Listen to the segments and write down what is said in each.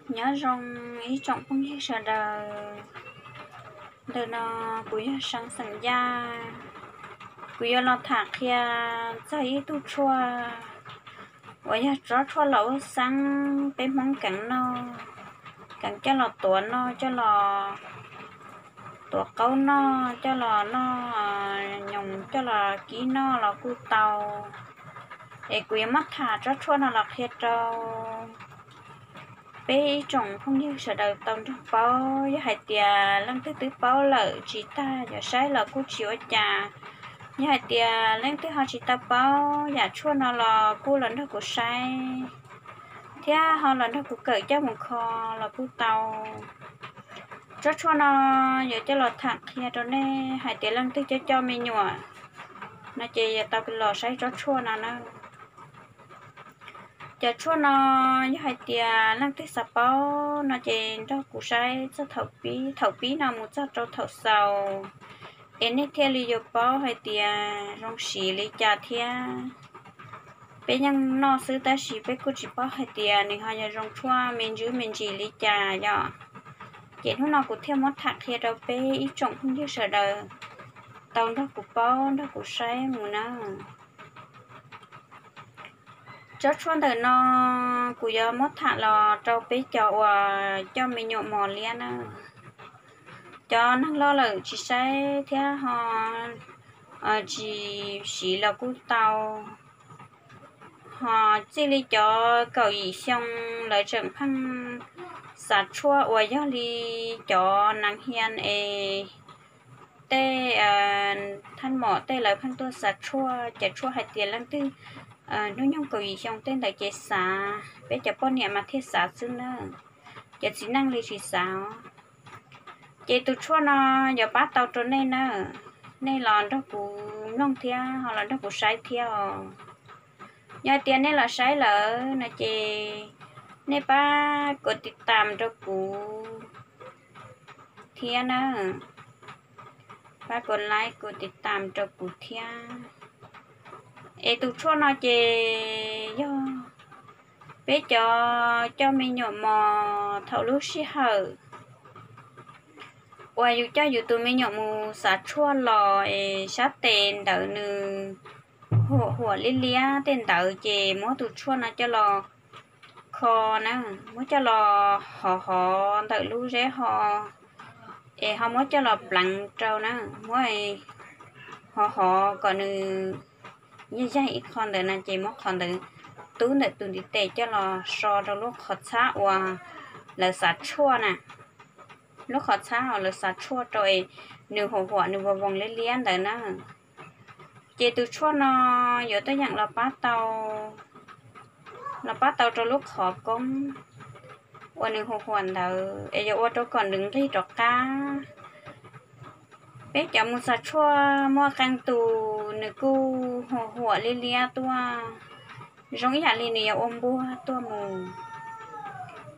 Nyob zoo ib tsoom phooj ywg sawv daws, ntawm no kuv yog Seev xeem Yaj. Kuv yuav los tham qhia txog ib tug tshuaj uas yog tsob tshuaj los ua xeeb peb Hmoob keev noj, keev coj los tuav noj, coj los tuav qaub noj, coj los noj nyoos, coj los kib noj los kuj tau. Es kuv yuav muab tham tsob tshuaj no los qhia rau peb ib tsoom phooj ywg sawv daws tau nrog paub. Yog hais tias leej twg twb paub lawm tsis tag, yuav saib los kuj tsis ua cas. Yog hais tias leej twg ho tsis tau paub yam tshuaj no los kuj los nrog kuv saib, thiab ho los nrog kuv kawm coj mus kho los kuj tau. Tsob tshuaj no yuav coj los tham qhia rau nej hais tias leej twg coj coj me nyuam no ces yuav tau los saib tsob tshuaj no na. Cov tshuaj no yog hais tias leej twg xav paub no ces nrog kuv saib txog thaum pib, thaum pib no mus txog rau thaum xaus, es nej thiaj li yuav paub hais tias zoo siv li cas thiab. Peb yeej noj xwb tab sis peb kuj tsis paub hais tias nws ho yog zoo tshuaj me ntsis me ntsis li cas yom. Ces hnub no kuv thiaj muab tham qhia rau peb ib tsoom phooj ywg sawv daws tau nrog kuv paub nrog kuv saib mus na. Tsob tshuaj ntawm no kuv yuav muab tham los rau peb cov uas coj me nyuam mos liab na. Cov neeg loj lawm tsis saib thiab ho tsis siv los kuj tau. Ho txij li cov kaum yim xyoo lawv tseem pheej xav tshuaj uas yog li cov nas hias es tej thaj mom tej lawv pheej tuaj xav tshuaj, ces tshuaj hais tias leej twg hnub nyoog kaum yim xyoo tej ntawd ces xav, peb cov poj niam mas thiaj xav xwb na, cov txiv neej li tsis xav. Ces tus tshuaj no yuav pab tau rau nej na, nej los nrog kuv mloog thiab ho los nrog kuv saib thiab os. Yog tias nej los saib lawm no ces nej pab kov tiv tam rau kuv thiab na, pab kov like kov tiv tam rau kuv thiab. Es tus tshuaj no ces yog peb cov coj me nyuam mos thaum lub sij hawm uas yus coj yus tus me nyuam mus xav tshuaj los es sab tes ntawd nws huam huam liab liab tej ntawd ces muab tus tshuaj no coj los kho na, muab coj los hov hov ntawm lub zeb ho, es ho muab coj los pleev rau na, muab hov hov kom nws yaig yaig ib qho ntawd na ces muab qhov ntawd tub ntawm tus ntiv tes coj los so rau lub qhov txhab uas lawv xav tshuaj na, lub qhov txhab uas lawv xav tshuaj rau es nws huam huam nws voos voos liab liab ntawd na. Ces tus tshuaj no yuav tuaj yeem los pab tau, los pab tau rau lub qhov koob uas nws huam huam ntawd es yuav ua rau kom nws nqig rov qab. Peb cov mus xav tshuaj muaj qee tus nws kuj huam huam liab liab tuaj, zoo ib yam li nws yuav ua npuag tuaj mus.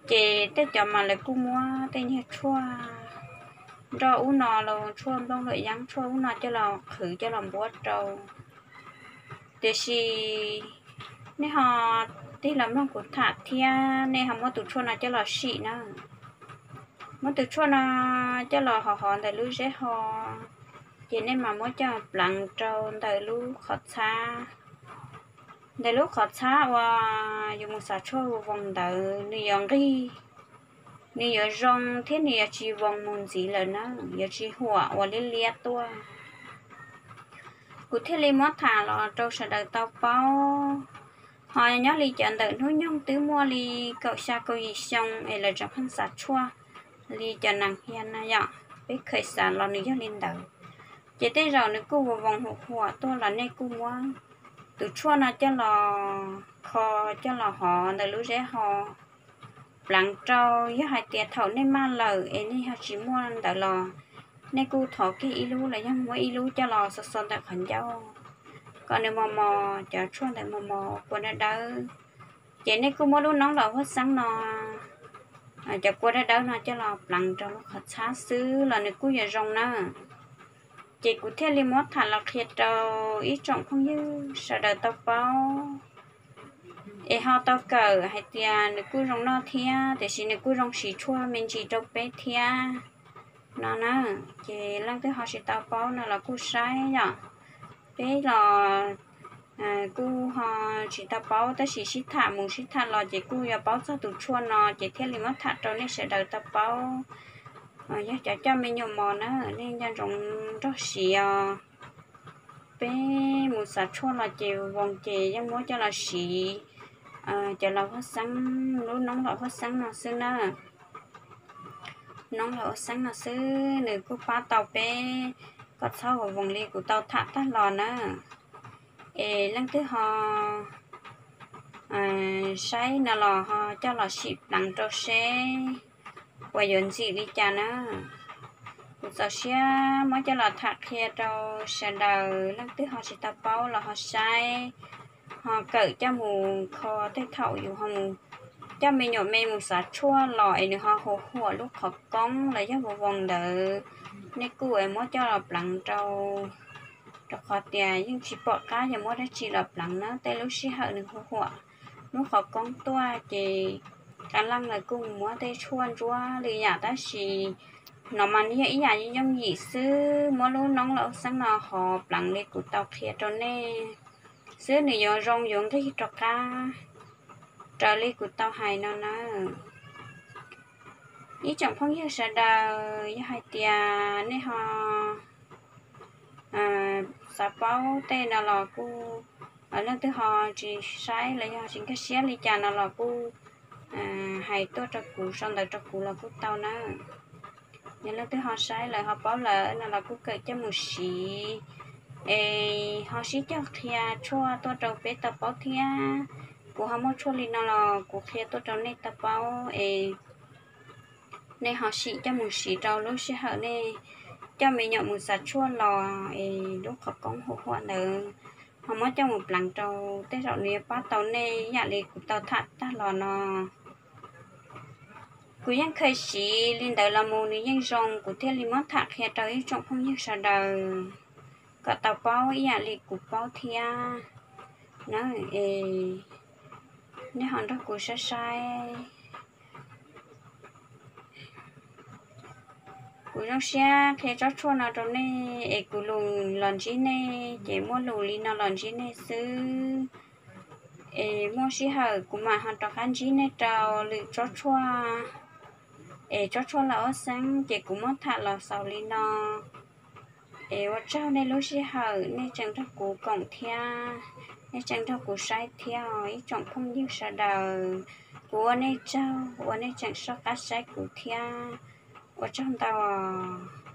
Ces tej cov mas lawv kuj muab tej nyuag tshuaj nroj ub no los tshuaj nplooj luam yeeb tshuaj ub no coj los qhwv coj los npuab rau. Tiam sis nej ho tig los mloog kuv tham thiab nej ho muab tus tshuaj no coj los sim na. Muab tus tshuaj no coj los hov hov ntawm lub zeb ho, ces nej mas muab coj pleev rau ntawm lub qhov txhab. Ntawm lub qhov txhab uas yus mus xav tshuaj voos voos ntawd nws yuav nqig, nws yuav zoo thiab nws yuav tsis voos mus ntxiv lawm na, yuav tsis huam ua liab liab tuaj. Kuv thiaj li muab tham los rau sawv daws tau paub. Ho nyob li cov ntawm hnub nyoog twb muaj li kaum xya kaum yim xyoo es lawv tseem pheej xav tshuaj li cov nas hias na yom, peb khaws xav los nws yog li ntawd. Ces tej zaum nws kuj voos voos huam huam tuaj los nej kuj muab tus tshuaj no coj los kho, coj los hov ntawm lub zeb ho, pleev rau. Yog hais tias thaum nej maj lawm es nej ho tsis muaj ntawd los nej kuj thov kiag ib lub los yog muab ib lub coj los xo xo ntawm qhov ncauj kom nws mos mos, cov tshuaj ntawd mos mos kua dawb dawb. Ces nej kuj muab lub noob los huab xeeb no, cov kua dawb dawb no coj los pleev rau lub qhov txhab xwb los nws kuj yuav zoo na. Ces kuv thiaj li muab tham los qhia rau ib tsoom phooj ywg sawv daws tau paub. Es ho tau kawm hais tias nws kuj zoo noj thiab, tiam sis nws kuj zoo siv tshuaj me ntsis rau peb thiab no na. Ces leej twg ho tsis tau paub no los kuj saib yom. Peb los kuj ho tsis tau paub, tab sis sib tham mus sib tham los ces kuj yuav paub txog tus tshuaj no ces thiaj li muab tham rau nej sawv daws tau paub. Yog cov coj me nyuam mos na, nej nco ntsoov nrog siv os. Peb mus xav tshuaj los ces voos ces yeej muab coj los siv cov los huab xeeb, lub noob los huab xeeb no xwb na. Noob los huab xeeb no xwb nws kuj pab tau peb, koj txhob ua voos li kuv tau tham tag los na. Es leej twg ho saib no los ho coj los sim pleev rau seb puas yuav ntxim li cas na. Kuv txaus siab muab coj los tham qhia rau sawv daws, leej twg ho tsis tau paub los ho saib, ho kawm coj mus kho tej thaum yus ho mus coj me nyuam me mus xav tshuaj los es nws ho huam huam lub qhov koob los yog voos voos ntawd, nej kuj muab coj los pleev rau, rau qhov tias yeej tsis pom qab yog muab dab tsi los pleev na, tej lub sij hawm nws huam huam lub qhov koob tuaj ces qee leej lawv kuj muab tej tshuaj ntsuab lwm yam, tab sis no mas nws yog ib yam yooj yim xwb, muab lub noob los huab xeeb no ho pleev li kuv tau qhia rau nej xwb, nws yuav zoo yuav nqig rov qab raws li kuv tau hais no na. Ib tsoom phooj ywg sawv daws, yog hais tias nej ho xav paub tej no los kuj, leej twg ho tsis saib los yog tsis nkag siab li cas no los kuj hais tuaj rau kuv, sau ntawv rau kuv los kuj tau na. Yog leej twg ho saib lawm ho paub lawm no los kuj kawm coj mus siv es ho sib cog qhia tshuaj tuaj rau peb tau paub thiab. Kuv ho muaj tshuaj li no los kuv qhia tuaj rau nej tau paub es nej ho sim coj mus siv rau lub sij hawm nej coj me nyuam mus xav tshuaj los es lub qhov koob huam huam ntawd ho muab coj mus pleev rau, tej zaum nws yuav pab tau nej ib yam li kuv tau tham tag los no. Kuv yeej kheev siv li ntawd los mus nws yeej zoo, kuv thiaj li muab tham qhia rau ib tsoom phooj ywg sawv daws kom tau paub ib yam li kuv paub thiab na. Es nej ho nrog kuv saib saib. Kuv zoo siab qhia tsob tshuaj no rau nej es kuv lus los ntsib nej ces muaj lus li no los ntsib nej xwb. Es muaj sij hawm kuv mam ho rov qab ntsib nej rau lwm tsob tshuaj, es tsob tshuaj lau ab xeeb ces kuv muab tham los xaus li no. Es ua tsaug nej lub sij hawm nej tseem nrog kuv koom thiab, nej tseem nrog kuv saib thiab os ib tsoom phooj ywg sawv daws. Kuv ua nej tsaug uas nej tseem soj qab saib kuv thiab. Ua tsaug ntau os.